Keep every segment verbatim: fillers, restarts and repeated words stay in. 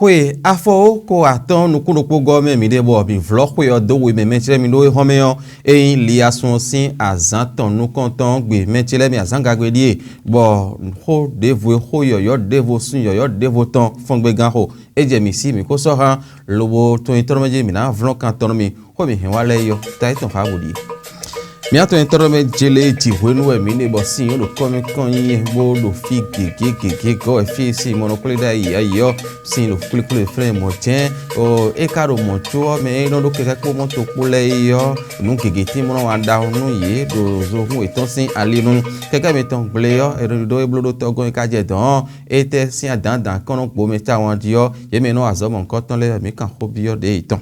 Xwe afɔwóko atɔ́ɔ́n nukún ɖokpó gɔ́ mɛ mǐ ɖe bɔ mǐ vlɔ́ xwe ɔ́ dó we mɛ mɛ clɛ́ mì ɖó é hɔn mɛ ɔ́, é nyí liasún ɔ́ sín azǎn tɔn nukɔntɔn ɔ́ gbe. Mɛ clɛ́ mì azǎngagbe ɖíe, bɔ xó ɖěvo e xó yɔ̌yɔ́ ɖěvo sín yɔ̌yɔ́ ɖěvo tɔn fɔngbégán xo. É jɛ mǐ sí mǐ ko sɔ́ hán, lobo tɔn nyitɔ́ mɛ jí mǐ ná vlɔ́n kan tɔn nú mi. Xó e mǐ hɛn wá lɛ́ɛ é ɔ́, ta étɔn xá bǔ ɖíe. Mǐ atɔn e tɔ́ mɛ jele jǐ hwenu wɛ mǐ ɖe bɔ sin ɔ́ ɖo kɔ́ mɛ kɔn nyi bó ɖo fí gěgé gěgé gɔ́ wɛ fí e sin mɔnɔkplé ɖ'ayǐ ayǐ ɔ́, sin ɖo kplekple flɛ́n mɔ̌ jɛ́n. É ka ɖo mɔ̌ có ɔ́ mɛ e nɔ ɖó kɛkɛ́ kpó mɔ́to kpó lɛ́ɛ é ɔ́, nǔ gěgé tín mɔ nɔ wa ɖaxó nú yě ɖo zohún yětɔn sín ali nu. Kɛkɛ́ mitɔn gble ɔ́, è nɔ ɖó é bló ɖó tɔ́gɔ́n e ka jɛ dɔ̌n ɔ́, étɛ́ sín adǎndǎn kɔn nɔ gbǒ mɛ táwan jí ɔ́, yě mɛ e nɔ wa azɔ̌ mɔ̌hunkɔtɔn lɛ́ɛ wɛ mǐ kan xó byɔ́ ɖě yětɔn.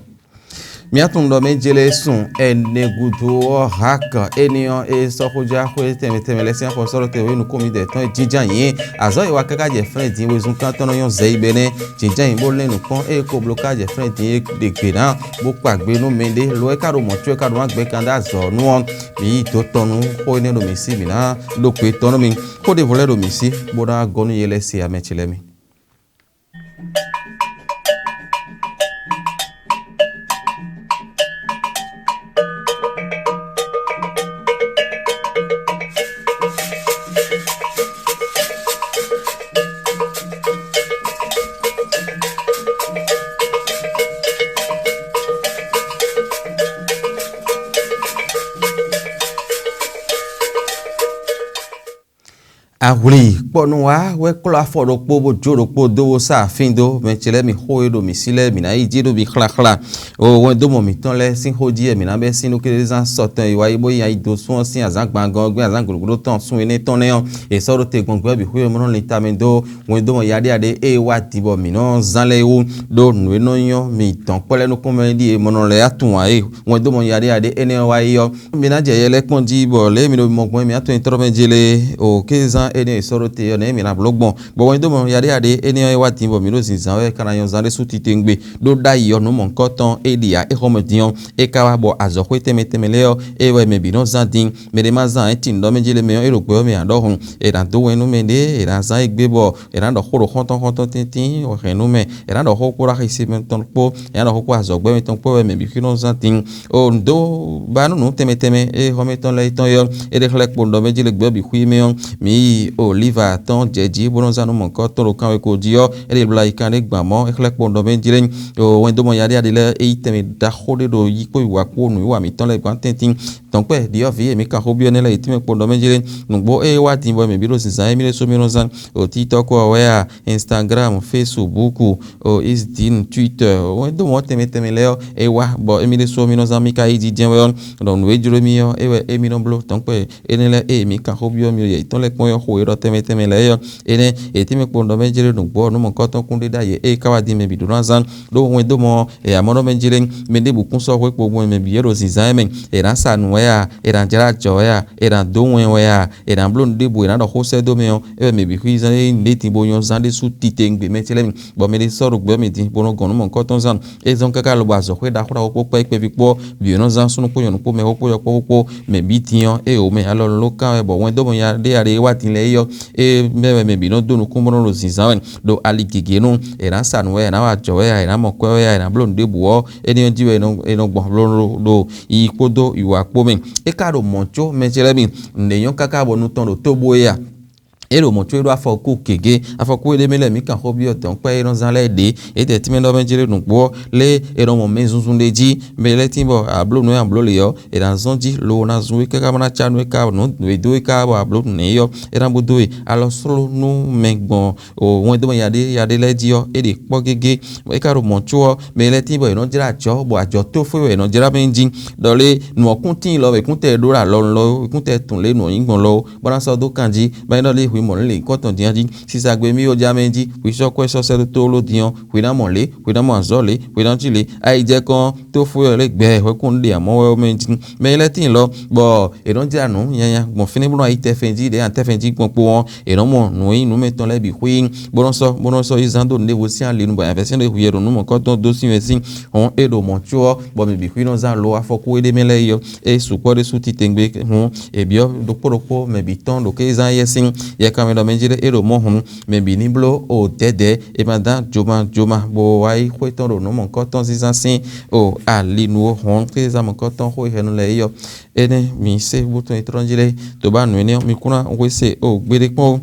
Mǐ tunwun ɖɔ mɛ jlé sun ɛnɛ gúdo ɔ́, Hak éní ɔ́, é sɔ́ xójá xwé tɛnmɛ tɛnmɛ lɛ́ɛ sín axɔsɔ́ɖɔtɛn e nukún midɛɛ tɔn e jínjɔ́n ayǐ. Azɔ̌ e wa káká jɛ flɛ́n din wezun kántɔ́ nɔ nyɔ́ zɛ yi bɛnɛ́. Jǐnjɔ́n ayǐ bó lɛ́n nǔ kpɔ́n, ée ko bló ká jɛ flɛ́n din é ɖe gbe ná, bó kpa gbe nú mɛɖé, lo é ka ɖo mɔ̌ có é ka ɖo wǎn gbɛn kan ɖó azɔ̌ nú ɔ́, mǐ yi dǒ tɔn nú xó énɛ́ ɖo mǐ sí mǐ ná ɖó gbe tɔn nú mi. Xó ɖěvo lɛ́ɛ ɖo mǐ sí, bó ná gɔ́ nú yě lɛ́ɛ se amɛ ce lɛ́ɛ mi. Ahwlǐ kpɔnu wá wɛ klɔ́ afɔ ɖokpó bó jó ɖokpó dó bó sá afín dó. Mɛ ce lɛ́ɛ mi xó e ɖo mǐ sí lɛ́ɛ mǐ ná yi jí ɖó mi xláxlá. O wɛndómɔ mǐtɔn lɛ́ɛ sín xó jí wɛ mǐ ná bɛ́ sín nú kézán sɔ tɔn e wá yi bó yi ayi dó sún ɔ́ sín azǎn gbangɔn ɔ́ gbé azǎn gǔɖogǔɖó tɔn sun énɛ́ tɔn nɛ́ ɔ́. È sɔ́ ɖó te gbɔn gbɛ́ bǐ xwé mɔnɔ lin tamɛ dó wɛndómɔ yaɖéyaɖé e wá din bɔ mǐ nɔ zán lɛ́ɛ wú ɖó nǔ e nɔ nyɔ́ mǐ dɔn kpɔ́ lɛ́ɛ nukúnmɛ ɖíe mɔnɔ lɛ́ɛ atun ǎ e wɛndómɔ yaɖéyaɖé énɛ́ ɔ́ wá yi ɔ́. Mi ná jɛ yɛ lɛ́ɛ kpɔ́n jí bɔ lě e mi ɖo mɔ gbɔn mǐ atɔn nyitɔ́ mɛ jele o kézán énɛ́ e sɔ́ ɖó te ɔ́ nɛ̌ mǐ ná bló gbɔn. Bɔ wɛn dó mɔ yaɖéyaɖé énɛ́ ɔ́ e wá din bɔ mǐ ɖo zǐnzán wɛ é ka ná nyɔ́ zán ɖé sú titewungbe ɖó ɖ'ayǐ ɔ́ nǔ mɔ̌hunkɔtɔn é ɖi ǎ. É xɔ mɛ din ɔ́, é ka wá bɔ azɔ̌xwé tɛnmɛ tɛnmɛ lɛ́ɛ ɔ́, é wɛ mɛ bǐ nɔ zán din. Mɛ ɖé ma zán ǎ é tin ɖɔ mɛ jele mɛ ɔ́, é ɖo gbɛ ɔ́ mɛ ǎ ɖɔhun. È nǎ dó wɛn nú mɛ ɖě, è nǎ zán égbé bɔ è nǎ ɖɔ xó ɖo xɔ́ntɔn xɔ́ntɔn tɛ́ntin hɛn nú mɛ, è nǎ ɖɔ xó kpó ɖo axi mɛtɔn kpó, è nǎ ɖɔ xó kpó azɔ̌gbɛ́ mɛtɔn kpó wɛ mɛ bǐ xwí nɔ zán din. O nǔ dó ba nú nǔ tɛnmɛ tɛnmɛ e xɔ́mɛtɔn lɛ́ɛ tɔn ɔ́, é ɖe xlɛ́ kpo ɖɔ mɛ jí lě gbɛ́ bǐ xwí mɛ ɔ́, mǐ yi o liva tɔn jɛ jí bó nɔ́ zán nú mɔ̌kɔ tɔn ɖo kanwekó jí ɔ́, é ɖe bló ayi kanɖé gbǎn mɔ̌, é xlɛ́ kpo ɖɔ mɛ jí lé. O wɛndómɔ yaɖéyaɖé lɛ́ɛ é yí tɛnmɛ ɖaxó ɖé ɖo yí kpó yi wǎ kpó nǔwiwa mǐtɔn lɛ́ɛ gbǎn tɛ́ntin. Tɔ̌nkpɛ ɖyɔ̌vǐ e mǐ kan xó byɔ́ énɛ́ lɛ́ɛ yi tɛ́nmɛ kpo ɖɔ mɛ jí lé. Nǔgbó ée wá din bɔ mǐ bǐ ɖo zǐnzán émí ɖésú mí nɔ zán. O TikTɔ́k ɔ́ wɛ a, Instagram, Facebook, o Isdin, Twitter, wɛn dó mɔ̌ tɛnmɛ tɛnmɛ lɛ́ɛ ɔ́, é wá bɔ émí ɖésú mí nɔ zán mí ka yí jijɛ wɛ ɔ́, ɖɔ nǔ e jló mì ɔ́, é wɛ émí nɔ bló. Tɔ̌nkpɛ énɛ́ lɛ́ɛ ée mǐ kan xó byɔ́ mì ɖo yɛ yětɔn lɛ́ɛ kpɔ́n ɔ́ xo e ɖɔ tɛnmɛ tɛnmɛ lɛ́ɛ é ɔ́, énɛ́ è tɛ́nmɛ kpo ɖɔ mɛ jlé nǔgbó ɔ́ nǔ mɔ̌kɔ́tɔn kún ɖé ɖ'ayǐ ée ká wá din mɛ bǐ ɖó ná zán. Ɖó wɛn dó mɔ è amɔ̌ nɔ mɛ jlé mɛ ɖěbǔ kún sɔ́ hwé kpo gbɔn mɛ bǐ é ɖo zǐnzán ɛ mɛ. È nǎ sa nǔ wɛ a? È nǎ jlá ajɔ wɛ a? È nǎ dó wɛn wɛ a? È nǎ bló nǔ ɖěbǔ è nǎ ɖɔ xó sɛ́ dó mɛ ɔ́, é wɛ mɛ bǐ xwí zán é nyí nǔɖé din bó nyɔ́ zán ɖésú titewungbe mɛ ce lɛ́ɛ mi, bɔ mɛ ɖé sɔ́ ɖo gbɛ ɔ́ mɛ din bó nɔ́ gɔn nǔ mɔ̌hunkɔtɔn zán. É zɔ́n káká lobo azɔ̌xwé ɖaxó ɖaxó kpó kpɛ́ kpɛví kpó ɔ́, bǐ è nɔ zán súnnu kpó nyɔ̌nu kpó mɛxó kpó yɔkpɔ́vú kpó mɛ bǐ din ɔ́, é wǒ mɛ alɔ ló kán wɛ bɔ wɛn dó mɔ nya ɖé aɖé e wá din lɛ́ɛ é ɔ́, é mɛ wɛ mɛ bǐ nɔ dó nukún bó nɔ ɖo zǐnzán wɛ. Ɖo ali gěgé nu, è nǎ sa nǔ wɛ, è nǎ wa ajɔ̌ wɛ a, è nǎ mɔ kwɛ́ wɛ a, è nǎ bló nǔɖébǔ ɔ́, énɛ́ ɔ́ jí wɛ è nɔ è nɔ gbɔn bló ɖo yi kpódó yi wǎ kpó mɛ. É ka ɖo mɔ̌ có mɛ ce lɛ́ɛ mi nǔɖé nyɔ́ káká bɔ nu tɔn ɖo tóbú é a? É ɖo mɔ̌ có é ɖó afɔkú gěgé. Afɔkú e ɖ'é mɛ lɛ́ɛ mǐ kan xó byɔ́ dɔ̌nkpɛ́ e nɔ zán lɛ́ɛ ɖě. É tɛ tínmɛ ɖɔ mɛ jlé nǔgbó ɔ́, lé è nɔ mɔ mɛ zunzun ɖé jí. Mɛ lɛ́ɛ tín bɔ a blǒ nǔ e a blǒ lě ɔ́, è nǎ zɔ́n jí lobo ná zun é káká bó ná cá nú é ká nǔ e dó é ká bɔ a blǒ nǔ n'i ɔ́, é ná bó dó we. Alɔ sló nú mɛ gbɔn wɛndómɛ yaɖé yaɖé lɛ́ɛ jí ɔ́, é ɖe kpɔ́ gégé. É ka ɖo mɔ̌ có ɔ́, mɛ lɛ́ɛ tíin bɔ è nɔ jlá ajɔ̌, bɔ ajɔ̌ tófó wɛ è nɔ jlá mɛ nyi jí. Ɖɔ lé nǔ ɔ́ kún tíin lɔ wɛ è kún tɛ ɖó ɖo alɔ lɔ ó, è kún tɛ tun lě nǔ ɔ́ nyí gbɔn lɔ ó, bó ná sɔ́ dó kan jí, bɔ é nɔ lí hwi mɔ̌ lě nyǐkɔ tɔn din ɔ́ jí. Sisa gbe mì ó já mɛ jí, hwi sɔ́ kwɛ́ sɔ́ sɛ́ dó tlóló din ɔ́, hwi ná mɔ lě, hwi ná mɔ azɔ̌ lě, hwi ná cí lě. Ayijɛ́kɔ́n tófó ɔ́ lɛ́ gbɛ hwɛ́kún ɖe amɔ̌ wɛ ó mɛ jí. Mɛ lɛ́ɛ tíin lɔ, bɔ è nɔ jlá nǔ nyanya gbɔn fínɛ́ bó nɔ yi tɛfɛn jí ɖě a tɛfɛn jí gbɔn kpo ɔ́, è nɔ mɔ nǔ e nyí nǔ mɛtɔn lɛ́ɛ bǐ xwíí, bó nɔ sɔ́ bó nɔ sɔ́ yi zán dó nǔɖévo sín ali nu bɔ nyɛ̌vɛ́ sɛ́n ɖé hu yɛ ɖo nǔ mɔ̌kɔtɔn dó sín wɛ sín hɔn é ɖo mɔ̌ có ɔ́, bɔ mɛ bǐ xwí nɔ zán lo afɔkú e ɖ'é mɛ lɛ́ɛ yi ɔ́, é sukpɔ́ ɖésú titewungbe hɔn è byɔ́ ɖokpó ɖokpó mɛ bǐ tɔn ɖo kézán yɛ sín yɛ Kanmɛ ɖɔ mɛ jí lé é ɖo mɔ̌ hǔn, mɛ bǐ ní bló o dɛ̌dɛ̌, è ma dán joma joma, bó wá yí xwé tɔn ɖo nǔ mɔ̌hunkɔtɔn zínzán sín o ali nu ó hɔn, xwézán mɔ̌hunkɔtɔn xó e hɛnu lɛ́ɛ é yɔ. Énɛ́ mi sé bútɔn e tlɔ́n jí lé, to ba nǔ énɛ́ ɔ́, mi kún ná hwe se o gbeɖé kpɔ́n ó.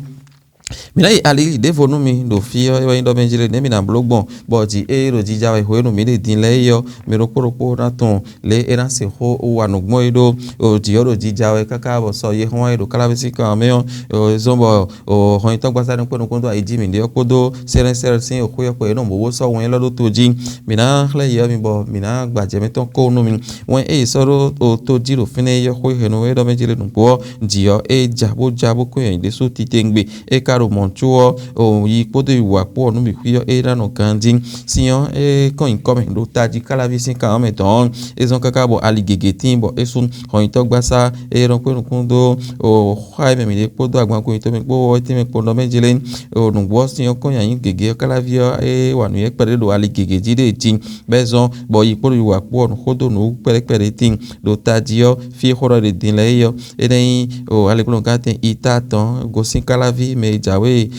Mǐ ná yi ali ɖěvo nú mi ɖo fí ɔ́, é wɛ nyí ɖɔ mɛ jí lé nɛ̌ mi ná bló gbɔn, bɔ jǐ e ɖo jija wɛ hwenu mǐ ɖe din lɛ́ɛ é ɔ́, mɛ ɖokpó ɖokpó ná tunwun lě e é ná sixú wa nǔ gbɔn é ɖó. Jǐ ɔ́ ɖo jija wɛ káká bɔ sɔ yexɔ́n e ɖo káláví sín kan ɔ́ mɛ ɔ́, é zɔ́n bɔ hɔnyitɔ́gbazá nukpó nukúndún ayǐjí mǐɖée ɔ́ kpódó sɛ́lɛ́sɛ́lɛ́ sín xwé ɔ́ kpó é nɔ mǒ bó sɔ́ wɛn élɔ́ ɖó to jí. Mǐ ná xlɛ́ yɛ ɔ́ mi bɔ mǐ ná gba jɛ mǐtɔn kó nú mi. Wɛn e è sɔ́ ɖó to jí ɖo fínɛ́ é yɔ́ xwé hɛ̌nnu e ɖɔ mɛ jí lé nǔgbó ɔ́, jǐ ɔ́, é ja bó ja bó kɔn nyi ayǐ ɖésú titewungbe. É ka ɖo mɔ̌ có ɔ́, yi kpódó yi wǔ akpó ɔ́ nú mǐ xwí ɔ́, é ná nɔ ganjí. Sin ɔ́, é kɔn nyi kɔ́ mɛ ɖo tají káláví sín kan ɔ́ mɛ tɔn ɔ́, é zɔ́n káká bɔ ali gěgé tíin bɔ é sú hɔnyitɔ́gbasá e nɔ kpé nukún dó xá e mɛ mǐ ɖe kpódó agbankun mitɔn mɛ kpó wɔ́ tɛ́nmɛ kpɔ́nɖɔ mɛ jí lé. Nǔgbó ɔ́, sin ɔ́ kɔn nyi anyǐ gěgé ɔ́ káláví ɔ́, é wa nǔ nyɛ kpɛɖé ɖo ali gěgé jí ɖée jí, bɔ é zɔ́n bɔ yi kpódó yi wǔ akpó ɔ́ nǔ xó dó nǔ kpɛɖé kpɛɖé tíin ɖo tají ɔ́, fí e xó ɖɔ ɖe din lɛ́ɛ é ɔ́. É ná nyí aligbɔ́nɔgán tɛn ita tɔn gosín káláví mɛ e jǎwe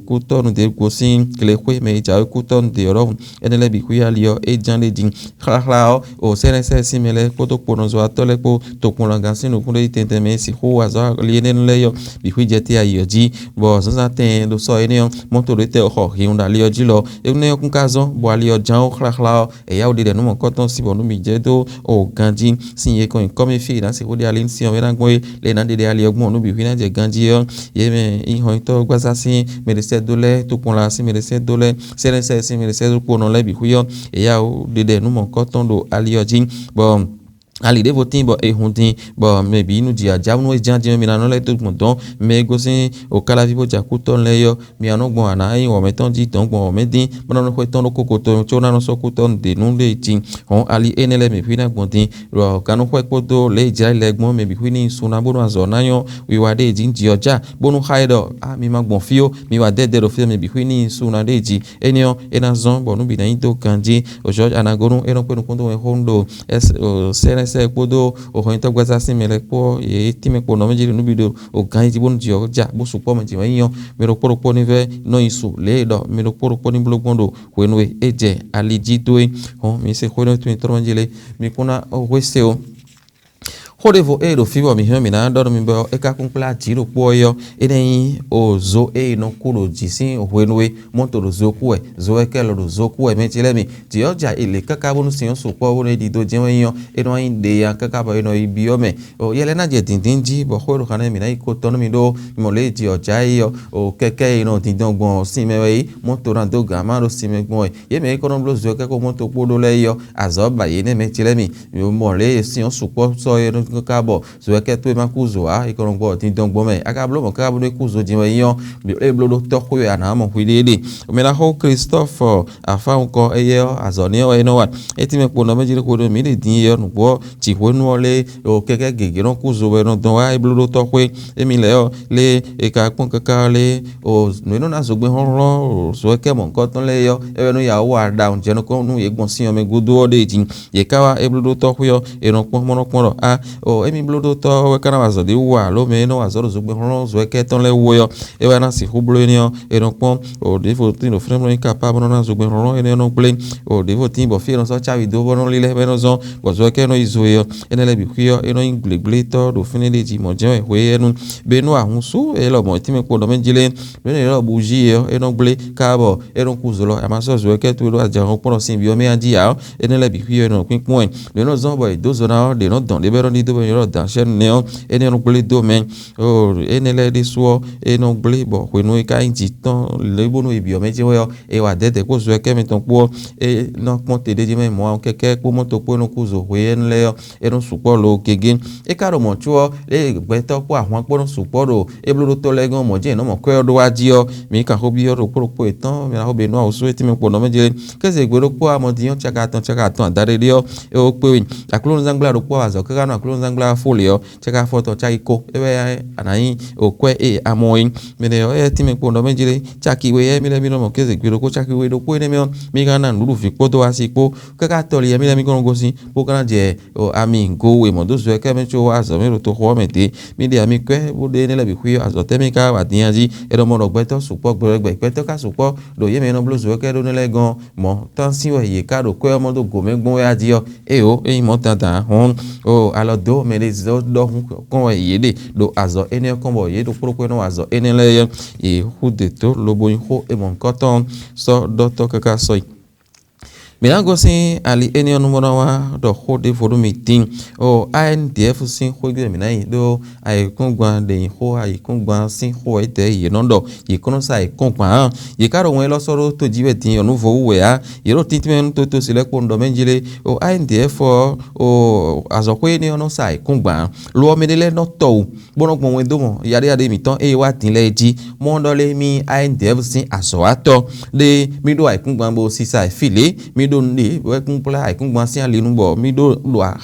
kútɔ́nú ɖě gosín glexwé mɛ e jǎwe kútɔ́nú ɖě ɔ́ ɖɔhun. Énɛ́ lɛ́ɛ bǐ xwíá ali ɔ́, é ján ɖ'é jí. Xláxlá ɔ́, o sɛ́nɛsɛ́ sín mɛ lɛ́ɛ kpódó kponɔzɔ́watɔ́ lɛ́ɛ kpó tokpɔnlangán sín nǔkún ɖé yi tɛntɛn mɛ e sixú wa azɔ̌ ali énɛ́ lɛ́ɛ ɔ́, bǐ xwí jɛ te ayǐ ɔ́ jí, bɔ zǎnzǎn tɛɛn ɖo sɔ énɛ́ ɔ́, mɔ́to ɖé tɛ xɔ hinnu ɖo ali ɔ́ jí lɔ. Énɛ́ ɔ́ kún ka zɔ́n, bɔ ali ɔ́ ján ó xláxlá ɔ́, è yá wǔ ɖiɖɛ nú mɔ̌kɔ́tɔn sín bɔ nú mǐ jɛ dó o ganjí sín yě kɔn nyǐkɔ mɛ fí è nǎ sixú ɖe ali sín ɔ́ é ná gbɔn é, lě e è nǎ ɖe ɖe ali ɔ́ gbɔn nú bǐ xwí ná jɛ ganjí ɔ́, yě mɛ nyí hɔnyitɔ́ gbázá sín mɛɖesɛ́dó lɛ́ɛ, tokpɔnla sín mɛɖesɛ́dó lɛ́ɛ, sɛ́nɛsɛ́ sín mɛɖesɛ́dó kponɔ lɛ́ɛ bǐ xwí ɔ́, è yá wǔ ɖiɖɛ nú mɔ̌kɔ́tɔn ɖo ali ɔ́ jí, bɔ ali ɖěvo tíin bɔ è hun din, bɔ mɛ bǐ nú jǐ ajá nú é ján din ɔ́, mi ná nɔ lɛ́ dó gbɔn dɔ̌n mɛ e gosín okálaví bó jɛ akútɔ́ lɛ́ɛ ɔ́, mi ná nɔ gbɔn ana e nyí wɔ̌mɛ tɔn jí dɔ̌n gbɔn wɔ̌mɛ dín, bó ná nɔ xwetɔ́n ɖó kokoto có ná nɔ sɔ́ kútɔ́ nǔɖé nú lě jí. Hɔ̌n ali énɛ́ lɛ́ɛ mɛ xwí ná gbɔn din, ɖɔ gannúxwɛ kpódó lě e jlǎ yi lɛ́ɛ gbɔn mɛ bǐ xwí ní sun ná bónú azɔ̌ ná nyɔ́ wiwa ɖé jí jǐ ɔ́ já, bónú xá e ɖɔ á mi ma gbɔn fí ó, mi wá dɛ́dɛ ɖo fí ɔ́ mɛ bǐ xwí ní sun ná ɖé jí. Énɛ́ ɔ́, é ná zɔ́n bɔ nǔ bǐ ná nyí dó ganjí. Ozɔ́ anagónú é nɔ kpé nukúndún wɛ xó ɖo sɛ́nɛsɛ kpódó ohɔnyitɔ́gbɛ́zá sín mɛ lɛ́ɛ kpó yě tínmɛ kpo nɔmɛjí ɖo nǔ bǐ ɖo o ganjí bónú jǐ ɔ́ ja bó sukpɔ́ mɛ jǐ wɛ nyí ɔ́, mi ɖokpó ɖokpó ní vɛ́ nɔ nyi su lě e ɖɔ mi ɖokpó ɖokpó ní bló gbɔn ɖo hwenu e é jɛ ali jí dó é. Hɔn mi se xwé nú tɔn jí lé, mi kún ná hwe se ó. Xó ɖěvo e ɖo fí bɔ mǐ hɛn mǐ ná ɖɔ nú mi bɔ é ka kún kplá jǐ ɖokpó ɔ́ é ɔ́, é ná nyí o zo e nɔ kú ɖo jǐ sín hwenu e mɔ́to ɖo zo kú wɛ, zo wɛ kɛ lɔ ɖo zo kú wɛ mɛ ce lɛ́ɛ mi. Jǐ ɔ́ ja è lě káká bónú sin ɔ́ sukpɔ́ bónú é ɖidó jɛ́n wɛ nyí ɔ́, é nɔ nyí ɖe ya káká bɔ è nɔ yi byɔ́ mɛ. Yɛ lɛ́ɛ ná jɛ dǐndín jí bɔ xó e ɖo xá ná mǐ ná yi ko tɔ́ nú mi ɖó mi mɔ lě e jǐ ɔ́ ja é ɔ́, o kɛkɛ́ e nɔ dindɔn gbɔn sin mɛ wɛ é, mɔ́to ná dó gǎn má ɖo sin mɛ gbɔn wɛ. Yě mɛ e kɔ nɔ bló zo ɔ́ kɛ́ kó mɔ́to kpó ɖó lɛ́ɛ é ɔ́, azɔ̌ ba yě nɛ́ mɛ ce lɛ́ɛ mi. Mi mɔ lě e sin ɔ́ sukpɔ́ sɔ́ é nɔ káká bɔ zo ɔ́ kɛ towe ma kú zo ǎ, è kɔ nɔ gbɔ dindɔn gbɔn mɛ. A ka bló mɔ̌ káká bónú é kú zo din wɛ nyí ɔ́, é bló ɖó tɔ́ xwé wɛ a nǎ mɔ hwi ɖéeɖe. Mɛ ná xó Klistɔ́fɔ afáwunkɔ éyɛ́ ɔ́, azɔ̌ nɛ́ ɔ́ wɛ é nɔ wa. É tínmɛ kpo nɔ mɛ jí xwe ɖo mǐ ɖe din é ɔ́ nǔgbó ɔ́, jǐ hwenu ɔ́ lé o kɛkɛ́ gěgé nɔ kú zo wɛ nɔ dɔn wá é bló ɖó tɔ́ xwé. Émi lɛ́ɛ ɔ́, lé è ka kpɔ́n káká ɔ́ lé o nǔ e nɔ ná zogbɛ́n hlɔ́nhlɔ́n o zo ɔ́ kɛ mɔ̌hunkɔtɔn lɛ́ɛ é ɔ́, é wɛ nɔ ya wú wa ɖawun jɛ nukɔn nú yě gbɔn sin ɔ́ mɛ gúdo ɔ́ ɖe jí. Yě ká wá é bló ɖó tɔ́ xwé ɔ́, è nɔ kpɔ́n mɔ nɔ kpɔ́n ɖɔ a o émi bló ɖó tɔ́ ɔ́ wɛ ka ná wa azɔ̌ ɖé wú ǎ, lǒ mɛ e nɔ wa azɔ̌ ɖo zogbɛ́n hlɔ́nhlɔ́n zo ɔ́ kɛ tɔn lɛ́ɛ wú é ɔ́, é wɛ ná sixú bló énɛ́ ɔ́, è nɔ kpɔ́n o ɖěvo tín ɖo fínɛ́ mlɔ́ nyí kapá bó nɔ ná zogbɛ́n hlɔ́nhlɔ́n énɛ́ ɔ́ nɔ gblé. O ɖěvo tín bɔ fí e è nɔ sɔ́ cávi dó bó nɔ lílɛ́ bɔ é nɔ zɔ́n bɔ zo ɔ́ kɛ nɔ yi zo é ɔ́, énɛ́ lɛ́ɛ bǐ xwí ɔ́, é nɔ nyí gblégblétɔ́ ɖo fínɛ́ ɖé jí mɔ̌ jɛ́n wɛ hwe énɛ́ nu. Benu ahun sú é lɔ mɔ̌ tínmɛ kpo nɔ mɛ jí lé. Benu é lɔ búzí é ɔ́, é nɔ gblé ká bɔ é nɔ kú zo lɔ, a ma sɔ́ zo ɔ́ kɛ towe ɖó ajǎnxɔ́kpɔ́nɔ sín byɔ́ mɛ a jí ǎ ɔ́, énɛ́ lɛ́ɛ bǐ xwí ɔ́, é nɔ kpínkpɔ́n ɛ. Nǔ e nɔ zɔ́n bɔ è dǒ zo ná ɔ́, ɖě nɔ dɔn ɖě bɔ é nɔ ɖidó bɔ é nɔ dǎn sɛ́ nɛ́ ɔ́, énɛ́ nɔ gblé dó mɛ. Énɛ́ lɛ́ɛ ɖésú ɔ́, é nɔ gblé bɔ hwenu e ka nyí jǐ tɔn lěbónú è byɔ̌ mɛ jɛ́n wɛ ɔ́, è wa dɛ̌dɛ̌ kpó zo ɔ́ kɛ mitɔn kpó ɔ́, é nɔ kpɔ́n te ɖ'é jí mɛ mɔ̌ ǎ, kɛkɛ́ kpó mɔ́to kpó é nɔ kú zo hwe énɛ́ lɛ́ɛ ɔ́, é nɔ sukpɔ́ lo gégé. É ka ɖo mɔ̌ có ɔ́, ée gbɛtɔ́ kpó ahwan kpó nɔ sukpɔ́ ɖo é bló ɖó tɔ́ lɛ́ɛ gɔ́n mɔ̌ jɛ́n è nɔ mɔ kwɛ́ ɔ́ ɖó wá jí ɔ́, mǐ kan xó byɔ́ ɖokpó ɖokpó yětɔn, mɛ ná xó bǐ nú awǔsú e tínmɛ kpo nɔ mɛ jɛ kéze gbe ɖokpó amɔdín ɔ́ caka atɔn caka atɔn adaɖé ɖé ɔ́, é wó kpé we. Aklúnɔzángbla ɖokpó azɔ̌ káká nɔ aklúnɔ zángbla fó lě ɔ́, cɛ́ká fɔ́tɔn cáki kó é wɛ a nǎ nyí òkwɛ́ e a mɔ é. Mɛɖé ɔ́, éyɛ́ tínmɛ kpo nɔ mɛ jlé cáki we éyɛ́ mì lɛ́ mì nɔ mɔ kéze gbe ɖokpó cáki we ɖokpó énɛ́ mɛ ɔ́, mì ka ná nǔɖuɖu vǐ kpódó asi kpó. Káká tɔli yɛ mì lɛ́ mì kɔn nɔ gosín bó ka ná jɛ ami go e mɔ̌ dó zɔ ɛ kɛ́ mɛ có wá azɔ̌ mɛ ɖo toxo ɔ́ mɛ dě. Mì ɖe ami kwɛ́ bó ɖe énɛ́ lɛ́ɛ bǐ xwí ɔ́, azɔ̌ tɛ́ mì ka wá din a jí? È nɔ mɔ ɖɔ gbɛtɔ́ sukpɔ́ gbɛgbɛ, gbɛtɔ́ ka sukpɔ́ ɖo yě mɛ e nɔ bló zɔ ɛ kɛ́ ɖó nɛ́ lɛ́ɛ gɔ́n. Mɔ̌ tán sín wɛ yě ká ɖo kwɛ́ ɔ́ mɔ dó gǒ mɛ gbɔn wɛ a jí ɔ́? Éeǒ, ényí mɔ̌ dandan ǎ hɔ́n, o alɔ dǒ mɛ ɖé zɔ ɖɔhun kɔn wɛ yě ɖe ɖo azɔ̌ énɛ́ ɔ́ kɔn bɔ yě ɖokpó ɖokpó e nɔ wa azɔ̌ énɛ́ lɛ́ɛ yɛ́, yě hú dě tó lobo nyi xó e mɔ̌hunkɔtɔn sɔ́ ɖɔ tɔ́ káká sɔ́ yi. Mǐ ná gosín ali énɛ́ ɔ́ nu bó ná wá ɖɔ xó ɖěvo nú mi din. O A N D F sín xwé gbe mǐ ná yi ɖó ayǐkúngban ɖe nyǐ xó ayǐkúngban sín xó wɛ tɛ́ yě nɔ ɖɔ yě kɔn nɔ sa ayǐkúngban ǎ. Yě ká ɖo wɛn élɔ́ sɔ́ ɖó tójí wɛ din ɔ́ nǔ vo wú wɛ ǎ. Yě ɖo tíntín mɛ nú tótó si lɛ́ɛ kpó nǔ ɖɔ mɛ jí lé. O A N D F ɔ́, o azɔ̌xwé énɛ́ ɔ́ nɔ sa ayǐkúngban ǎ. Lo ɔ́, mɛ ɖé lɛ́ɛ nɔ tɔ wǔ bó nɔ́ gbɔn wɛn dó mɔ yaɖéyaɖé mǐtɔn e wá din lɛ́ɛ jí. Mɔ ɔ́ ɖɔ lé mì A N D F sín azɔ̌watɔ́ ɖé mì ɖó ayǐkúngban bó sisa e fí lě mì ɖó nǔɖé wɛ kúnkplá ayǐkúngban sín ali nu bɔ mì ɖó ɖo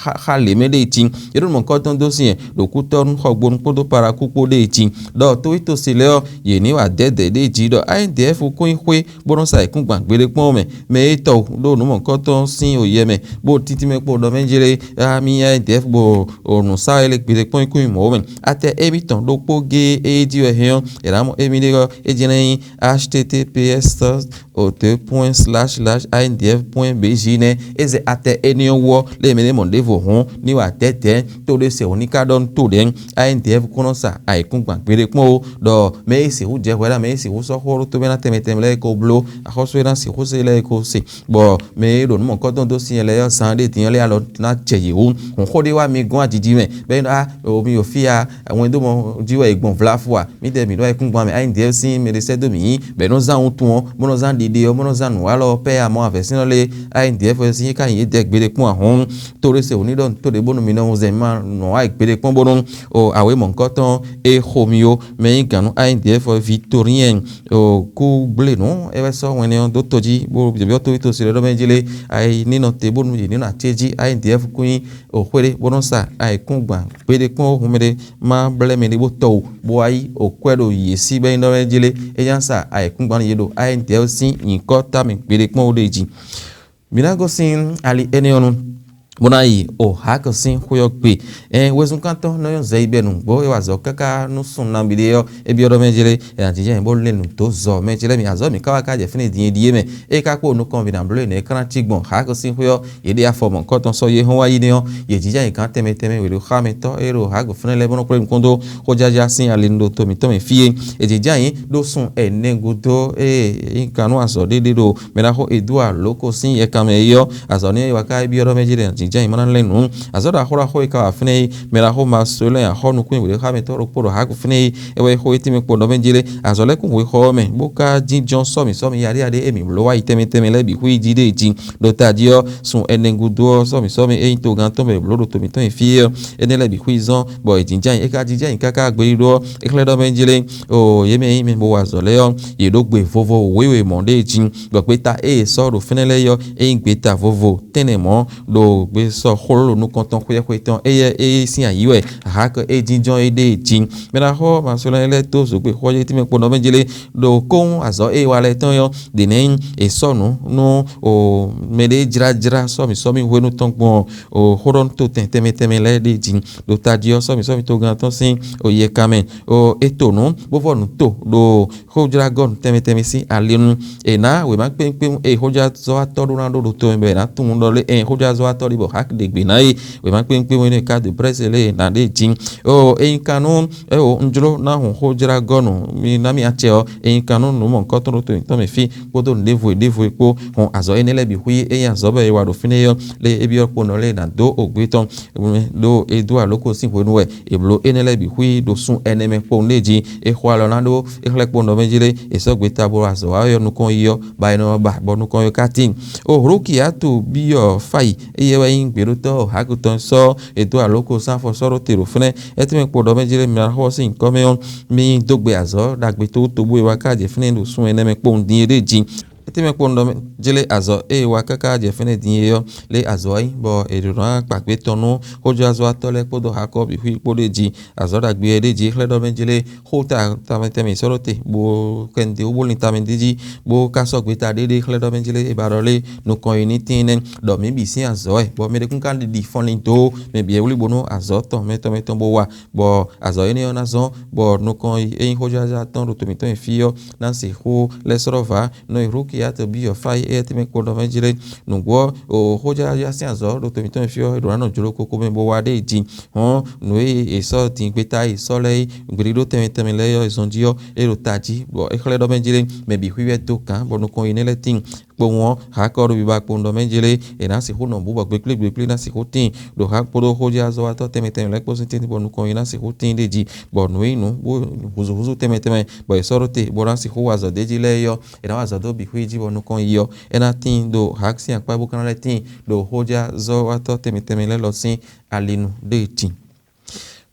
xá lě mɛ ɖée cí. Yě ɖo nǔ mɔ̌kɔ́tɔn dó sin ɛ ɖo kútɔ́ nú xɔgbónu kpódó parakú kpó ɖée cí. Ɖɔ towítɔ́ se lɛ́ɛ ɔ́, yě ní wa dɛ̌dɛ̌ ɖée jí ɖɔ A N D F kún nyí xwé bó nɔ́ sa ayǐkúngban gbeɖé kpɔ́n mɛ. Mɛ e tɔ ɖó nǔ mɔ̌kɔ́tɔn sín oyɛ mɛ bó tíntín mɛ kpo ɖɔ mɛ jlé mì A N D F bó o nǔ sa wɛ lé gbeɖé kpɔ́n nyí kún nyí mɔ̌ mɛ. Atɛ émítɔn ɖokpó géé e jí wɛ hɛn ɔ́, è nǎ mɔ émí ɖé ɔ́, é jɛ́n ná nyí H T T P S o deux points slash slash I N D F point B J nɛ́. É zɛ atɛ énɛ́ ɔ́ wú ɔ́, lě e mɛ ɖé mɔ ɖěvo hɔ́n ní wa dɛ̌dɛ̌ tó ɖé se hɔn ní ka ɖɔ nú tó ɖɛ̌. I N D F kún nɔ sa ayǐkúngban gbeɖé kpɔ́n ó, ɖɔ mɛ e sixú jɛ hwɛ ná mɛ e sixú sɔ́ xó ɖó tómɛ ná tɛnmɛ tɛnmɛ lɛ́ɛ é ko bló, axɔ́sú e ná sixú se lɛ́ɛ é ko se, bɔ mɛ e ɖo nǔ mɔ̌kɔ́tɔn dó sin lɛ́ɛ ɔ́, zan ɖé din ɔ́ lɛ́ɛ alɔ ná jɛ yě wú. Hǔn xó ɖé wá mi gɔ́n ajiji mɛ, bɔ é ɖɔ á, o mi ɖo fí a, wɛn dó mɔ jí wɛ è gbɔn vlafu a? Mǐdɛɛ mǐ ɖɔ ayǐkúngban mɛ, I N D F sín mɛ ɖé sɛ́ dó mǐ, bɔ è nɔ zán wuntun ɔ́, bó nɔ zán ɖiɖe ɔ́, bó nɔ zán nǔwalɔ ɔ́ pɛ́ amɔ avɛ̌sínnɔ lɛ́ɛ. I N D F sín é ka nyí yědɛɛ gbeɖé kpɔ́n ahɔ̌n. Tó ɖé se wǔ ní ɖɔ tó ɖě bónú mi nɔ zɛn ma nɔ wá gbeɖé kpɔ́n bónú o awě mɔ̌hunkɔtɔn e xo mi ó, mɛ nyí gǎn nú I N D F Victorien o kú gblé nǔ é wɛ sɔ́ wɛn nɛ́ ɔ́ dó tó jí bó byɔ̌byɔ́ tó tó se ɖɔ mɛ jí lé. Ayi ní nɔ te bónú yě ní nɔ acé jí. I N D F kún nyí o xwé ɖé bó nɔ́ sa ayǐkúngban gbeɖé kpɔ́n ó hun mɛ ɖé má blɛ́ mɛ ɖé bó tɔ wǔ bó wá yí o kwɛ́ ɖo yě sí bɔ é nyí ɖɔ mɛ jí lé. É nya sa ayǐkúngban yě ɖo I N D F sín nyǐkɔ támɛ gbeɖé kpɔ́n ó ɖe jí. Mǐ ná gosín ali énɛ́ ɔ́ nu, bó ná yi o Hak sín xwé ɔ́ gbe. Ɛn wezunkántɔ́ nɔ nyɔ́ zɛ yi bɛ́ nǔgbó e wa azɔ̌ káká nú sun nabí ɖé ɔ́, é byɔ́ ɖɔ mɛ jlé, è nǎ jínjɔ́n bó lɛ́ nǔ dó zɔ mɛ ce lɛ́ɛ mi azɔ̌ mǐ ká wá ká jɛ fínɛ́ din e ɖíe mɛ. Ée ká kpó nukɔn mǐ ná bló nǔ e ká ná cí gbɔn Hak sín xwé ɔ́, yě ɖe afɔ mɔ̌hunkɔtɔn sɔ́ yé hɔn wá yi nɛ́ ɔ́, yě jínjɔ́n ayǐ gán tɛnmɛ tɛnmɛ wě ɖo xá mǐtɔn e ɖo Hak fínɛ́ lɛ́ɛ bó nɔ́ kplé nukún dó xójájá sín ali ɖo to mǐtɔn mɛ fí é. È jǐjá yě ɖó sun ɛnɛ gúdo ée é nyí gannú azɔ̌ ɖé ɖé ɖo mɛ ná xó Edúa Loko sín yɛkan mɛ é ɔ́, azɔ̌ nɛ́ e wa ka é byɔ́ ɖɔ mɛ jí ɖɔ jǐjá yě ma ná lɛ́n nǔ. Azɔ̌ ɖaxó ɖaxó e ka wa fínɛ́ é, mɛ ná xó ma Solɛ́n axɔ́ nukún e wěɖé xá mɛ tɔ́ ɖokpó ɖo Haku fínɛ́ é, é wɛ é xó é tínmɛ kpo ɖɔ mɛ jí lé. Azɔ̌ lɛ́ɛ kún hwexɔ ɔ́ mɛ, bó ka jínjɔ́n sɔ́mǐ sɔ́mǐ yaɖé yaɖé e mǐ bló wá yi tɛnmɛ tɛnmɛ lɛ́ɛ bǐ xwí jí ɖée jí. Ɖo tají ɔ́, sun ɛnɛ gúdo ɔ́, sɔ́mǐ sɔ́mǐ e nyí togán tɔn mɛ blǒ ɖo to mǐtɔn nyi fí é ɔ́, énɛ́ lɛ́ɛ bǐ xwí zɔ́n, bɔ è jǐján nyi. É ka jínjɔ́n nyi káká gbeyíɖɔ ɔ́, é xlɛ́ ɖɔ mɛ jlé, o yě mɛ e nyí mɛ bo wa azɔ̌ lɛ́ɛ ɔ́, yě ɖó gbe vovo wěwe mɔ̌ ɖé jí, bɔ gbeta e è sɔ́ ɖo fínɛ́ lɛ́ɛ é ɔ́, é nyí gbeta vovo tɛ́nnɛ mɔ̌, ɖo gbe sɔ́ xló ɖo nukɔn tɔn xwéxwé tɔn éyɛ́ é sín ayǐ wɛ, Hak é jínjɔ́n éɖée jí. Mɛ ná xɔ Masolɛ́n lɛ́ɛ dó zǒgbexɔ yětínmɛ kpo nɔ mɛ jlé, ɖo kóhún azɔ̌ e è wa lɛ́ɛ tɔn ɔ́, ɖě nɛ́ nyí è sɔ́ nǔ nú mɛɖé jlájlá sɔ́mǐ sɔ́mǐ hwenu tɔn gbɔn xóɖɔ́núto tɛn tɛnmɛ tɛnmɛ lɛ́ɛ ɖ'é jí. Ɖo tají ɔ́, sɔ́mǐ sɔ́mǐ togán tɔn sín yɛka mɛ, é to nǔ, bó vɔ nǔ to ɖo xójlágɔ́nu tɛnmɛ tɛnmɛ sín ali nu. È nǎ wěma kpéwún kpéwún e xójázɔ́watɔ́ ɖó ná ɖó ɖo to mɛ bɔ è nǎ tunwun ɖɔ lé ɛn xójázɔ́watɔ́ ɖé bɔ Hak ɖe gbe ná é, wěma kpéwún kpéwún énɛ́ ka ɖo brɛ́sɛ lé è nǎ ɖe jí. Ó, ényí ka nú é o un jló ná hun xójlágɔ́nu mi ná mì acɛ ɔ́, ényí ka nú nǔ mɔ̌hunkɔtɔn ɖo to mǐtɔn mɛ fí kpódó nǔɖévo e ɖěvo é kpó, hɔn azɔ̌ énɛ́ lɛ́ɛ bǐ xwí é nyí azɔ̌ bɔ è wa ɖo fínɛ́ é ɔ́, lé é byɔ́ kponɔ lɛ́ɛ ná dó ogbé tɔn ɖó é dó alǒ ko sín hwenu wɛ è blǒ énɛ́ lɛ́ɛ bǐ xwí ɖo sun ɛnɛ mɛ kpowun ɖé jí. È xo alɔ ná ɖó é xlɛ́ kponɔ mɛ jí lé, è sɔ́ gbeta bó azɔ̌ wa ɔ́ nukɔn yi ɔ́, ba ɛnɛ ɔ́ ba bɔ nukɔn ɔ́ ka tíin. O Hlukiyatu byɔ́ Fayi, éyɛ́ wɛ nyí gběɖótɔ́ Haku tɔn sɔ́ è dó alǒ ko sín afɔ sɔ́ ɖó te ɖo fínɛ́. É tɛ́nmɛ kpo ɖɔ mɛ jí lé mi ná xɔ sín nyǐkɔ mɛ ɔ́, mi dó gbe azɔ̌ ɖagbe tobutóbú e wá ká jɛ fínɛ́ ɖo sun ɛnɛ mɛ kpowun din é ɖée jí. Tɛ́nmɛ kpɔ́nɖɔ mɛ jlé azɔ̌ e è wa káká jɛ fɛ́nɛ din é ɔ́, lé azɔ̌ ɔ́ nyí, bɔ è ɖǒ ná kpa gbé tɔn nú xójúázɔ́watɔ́ lɛ́ɛ kpódó Hakɔ́ɔ bǐ xwí kpó ɖ'é jí. Azɔ̌ ɖagbe ɔ́ ɖ'é jí xlɛ́ ɖɔ mɛ jlé xó ta tamɛ tɛnmɛ è sɔ́ ɖó te, bó kɛ nǔɖé wú bó lin tamɛ d'é jí, bó ka sɔ́ gbeta ɖéɖé xlɛ́ ɖɔ mɛ jlé è ba ɖɔ lé nukɔn yi ní tíin nɛ́, ɖɔ mǐ bǐ sín azɔ̌ wɛ, bɔ mɛ ɖé kún ka ɖi fɔnlin dó mɛ bǐ wɛ wlí bónú azɔ̌ tɔn mɛtɔn mɛtɔn bó wa, bɔ azɔ̌ énɛ́ ɔ́ ná zɔ́n, bɔ nukɔn yi e nyí xójúázɔ́ atɔn ɖo to mǐtɔn e fí ɔ́ ná sixú lɛ́ slɔ́ vǎ nɔ e Hlukiyátu byɔ́ fá yi éyɛ́ tɛ́nmɛ kpɔ́nɖɔ mɛ jlé. Nǔgbó ɔ́, xójɔ́yájɔ́yá sín azɔ̌ ɖo to mǐtɔn e fí ɔ́, è ɖǒ ná nɔ jló kókó mɛ bó wá ɖ'é jí. Hɔn nǔ e è sɔ́ din gbeta e è sɔ́ lɛ́ɛ é, gběɖíɖó tɛnmɛ tɛnmɛ lɛ́ɛ ɔ́, è zɔn jí ɔ́, é ɖo tají, bɔ é xlɛ́ ɖɔ mɛ jlé mɛ bǐ xwíwɛ́ dó gǎn, bɔ nukɔn yi nɛ́ lɛ́ɛ tíin. Kpowun ɔ́, Hakɔ́ ɖo biba kpowun ɖɔ mɛ jlé è nǎ sixú nɔ bǔ bɔ gbeklí gbeklí ná sixú tíin ɖo ha kpódó xójɛ́azɔ́watɔ́ tɛnmɛ tɛnmɛ lɛ́ɛ kpó sín tɛ́ntin bɔ nukɔn yi ná sixú tíin ɖ'é jí, bɔ nǔ e nyí nǔ bó húzúhúzú tɛnmɛ tɛnmɛ bɔ è sɔ́ ɖó te bó ná sixú wa azɔ̌ d'é jí lɛ́ɛ é ɔ́, è nǎ wa azɔ̌ dó bǐ xwé jí bɔ nukɔn yi ɔ́, é ná tíin ɖo ha sín akpá bó ka ná lɛ́ tíin ɖo xójɛ́azɔ́watɔ́ tɛnmɛ tɛnmɛ lɛ́ɛ lɔ sín ali nu ɖ'é jí.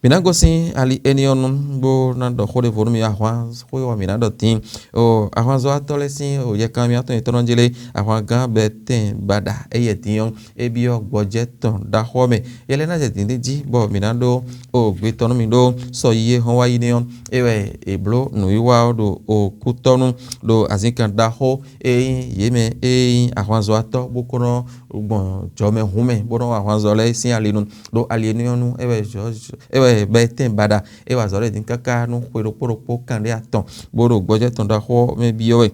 Mǐ ná gosín ali énɛ́ ɔ́ nu bó ná ɖɔ xó ɖěvo nú mi. Ahwan xó e wɛ mǐ ná ɖɔ din. O ahwanzɔ́watɔ́ lɛ́ɛ sín o yɛkanmɛ atɔn yětɔn nɔ jlé ahwangán Bɛtɛ́n baɖa éyɛ́ din ɔ́, é byɔ́ gbɔjɛ́ tɔn ɖaxó ɔ́ mɛ. Yɛ lɛ́ɛ ná jɛ dǐndín jí bɔ mǐ ná ɖó o gbe tɔn nú mi ɖó sɔ yi e hɔn wá yi nɛ́ ɔ́, é wɛ è blǒ nǔwiwa ɔ́ ɖo o kútɔ́ nu ɖo azǐnkan ɖaxó e nyí yě mɛ e nyí ahwanzɔ́watɔ́ bó ko nɔ gbɔn jɔmɛ hun mɛ bó nɔ́ wa ahwanzɔ lɛ́ɛ sín ali nu. Ɖó ali énɛ́ ɔ́ nu é wɛ Jɔ́ɔ́zi é wɛ Bɛtɛ́n baɖa é wa azɔ̌ lɛ́ɛ din káká nú xwe ɖokpó ɖokpó kanɖé atɔn, bó ɖo gbɔjɛ́ tɔn ɖaxó ɔ́ mɛ byɔ́ wɛ.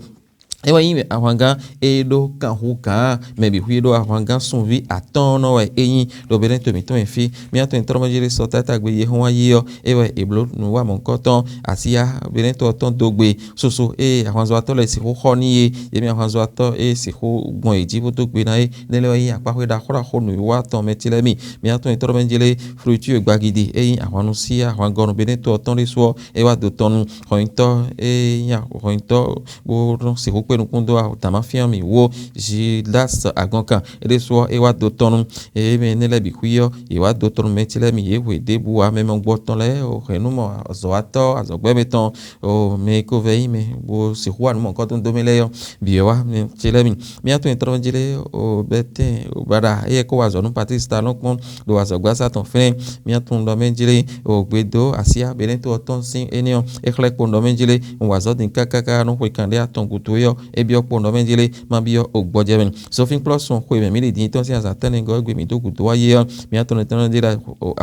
É wɛ nyí ahwangán e ɖó kanxugǎn mɛ bǐ xwí e ɖó ahwangán sunví atɔ́ɔ́nnɔ wɛ é nyí ɖo Bɛnɛ́to mǐtɔn e fí. Mía tɔn e tlɔ́ mɛ jlé sɔ tátágbe yehɔn wá yi ɔ́, é wɛ è blǒ nǔ wa mɔ̌hunkɔtɔn Asyá Bɛnɛ́to ɔ́ tɔn dó gbe. Soso e ahwanzɔ́watɔ́ lɛ́ɛ sixú xɔ n'i é, yě mɛ ahwanzɔ́watɔ́ e sixú gbɔn yě jí bó dó gbe ná é, nɛ́ lɛ́ɛ wɛ nyí akpáxwé ɖaxó ɖaxó nǔwiwa tɔn Mɛtilɛ́mi. Mía tɔn e tlɔ́ mɛ jlé Flutúu e gbagidi e nyí ahwannu sí ahwangɔnu Bɛnɛ́to ɔ́ tɔn ɖésú ɔ́, é wá do tɔn nú hɔnyitɔ́ e nyí hɔnyitɔ́ bó nɔ sixú kpé nukún dó Damáfián mì wó Zidási agɔnkan. É ɖésú ɔ́, é wá do tɔn nú ée mɛ énɛ́ lɛ́ɛ bǐ xwí ɔ́, yě wá do tɔn nú Mɛtilɛ́mi yě hwe ɖěbǔ ǎ. Mɛ mɔgbɔtɔn lɛ́ɛ, o hɛ̌nnumɔ azɔ̌watɔ́, azɔ̌gbɛ́mɛtɔn, o mɛ e ko vɛ́ nyí mɛ bó sixú wa nǔ mɔ̌hunkɔtɔn dó mɛ lɛ́ɛ ɔ́, bǐ wɛ wá Mɛtilɛ́mi. Mía tɔn e tlɔ́ mɛ jlé o Bɛtɛ́n o baɖa éyɛ́ kó wa azɔ̌ nú Patlísi ta nɔ kpɔ́n ɖo azɔ̌gbásá tɔn fínɛ́. Mía tɔn ɖɔ mɛ jlé o gbe dó Asyá Bɛnɛ́to ɔ́ tɔn sín énɛ́ ɔ́, é xlɛ́ kpowun ɖɔ mɛ jlé un wa azɔ̌ din káká nú xwe kanɖé atɔn gúdo é ɔ́, é byɔ́ kpowun ɖɔ mɛ jlé má byɔ́ o gbɔjɛ́ mɛ. Sofínkplɔ́sun xwe mɛ mǐ ɖi din tɔn sín azǎn tɛ́nnɛgɔ́ e gbe mǐ dó gǔdo wá yi é ɔ́, mía tɔn e tlɔ́ mɛ jlé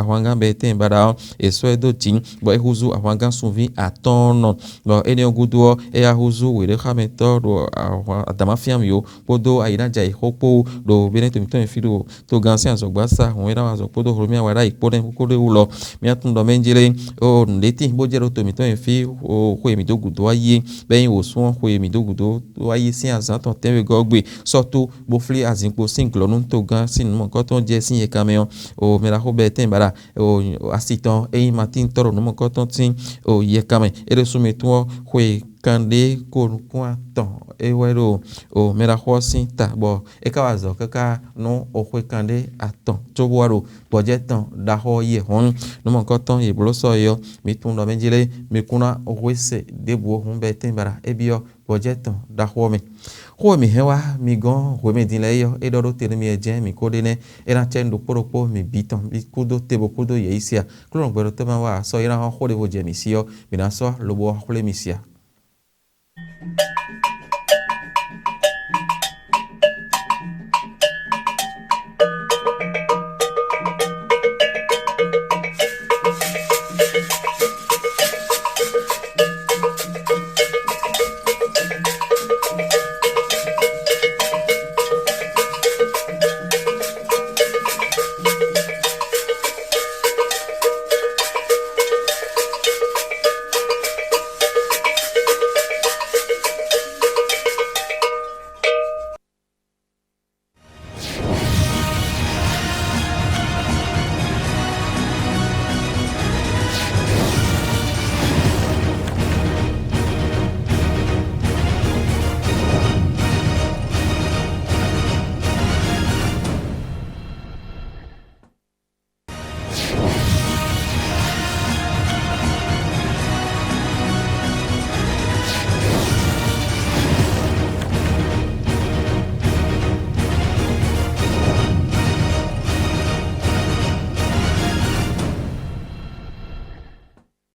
ahwangán Bɛtɛ́n baɖa ɔ́, è sɔ́ ɛ dó jǐ, bɔ é húzú ahwangán sunví atɔ́ɔ́nnɔ. Bɔ énɛ́ ɔ́ gúdo ɔ́, éyá húzú wěɖéxámɛtɔ́ ɖo Damáfián mǐ ó, kpódó ayǐnájɛ ayǐxó kpó ɖo Bɛnɛ́to mǐtɔn e fí ɖo togán sín azɔ̌gbásá hǔn e ná wa azɔ̌ kpódó Hlomia wɛ ɖ'ayǐ kpó nɛ́ kpódó wú lɔ. Mía tunwun ɖɔ mɛ jlé o nǔɖé tíin bó jɛ ɖo to mǐtɔn e fí o xwe e mǐ dó gǔdo wá yi é, bɔ é nyí wǒsún ɔ́ xwe e mǐ dó gǔdo wá yi sín azǎn tɔn tɛ́nwegɔ́ gbe sɔ́ tó bó flí azinkpo sín glɔ̌ nú togán sín nǔ mɔ̌hunkɔtɔn jɛ sín yɛkanmɛ ɔ́, o mɛ ɖaxó Bɛtɛ́n baɖa o asi tɔn e nyí Matín tɔ́ ɖo nǔ mɔ̌hunkɔtɔn sín o yɛkanmɛ. É ɖésú mi tún ɔ́ xwe kanɖé ko nukún atɔn é wɛ ɖo o mɛ ɖaxó ɔ́ sín ta, bɔ é ka wa azɔ̌ káká nú o xwe kanɖé atɔn cóbó wá ɖo gbɔjɛ́ tɔn ɖaxó ɔ́ yi hɔn. Nú mɔ̌hunkɔtɔn yě bló sɔ́ é ɔ́, mi tunwun ɖɔ mɛ jlé mi kún ná hwe se ɖěbǔ ó hǔn Bɛtɛ́n baɖa é byɔ́ gbɔjɛ́ tɔn ɖaxó ɔ́ mɛ. Xó e mǐ hɛn wá mi gɔ́n hwemɛ din lɛ́ɛ é ɔ́, é ɖɔ ɖó te nú mi wɛ jɛ́n mǐ ko ɖe nɛ́. É ná cɛ nú ɖokpó ɖokpó mi bǐ tɔn, mi kúdó te bó kúdó yě yi se a? Klúnɔ gbɛɖotɔ́ ma wá sɔ́ é ná hɔn xó ɖěvo jɛ mǐ sí ɔ́, mǐ ná sɔ́ lobo wá xwlé mi se a?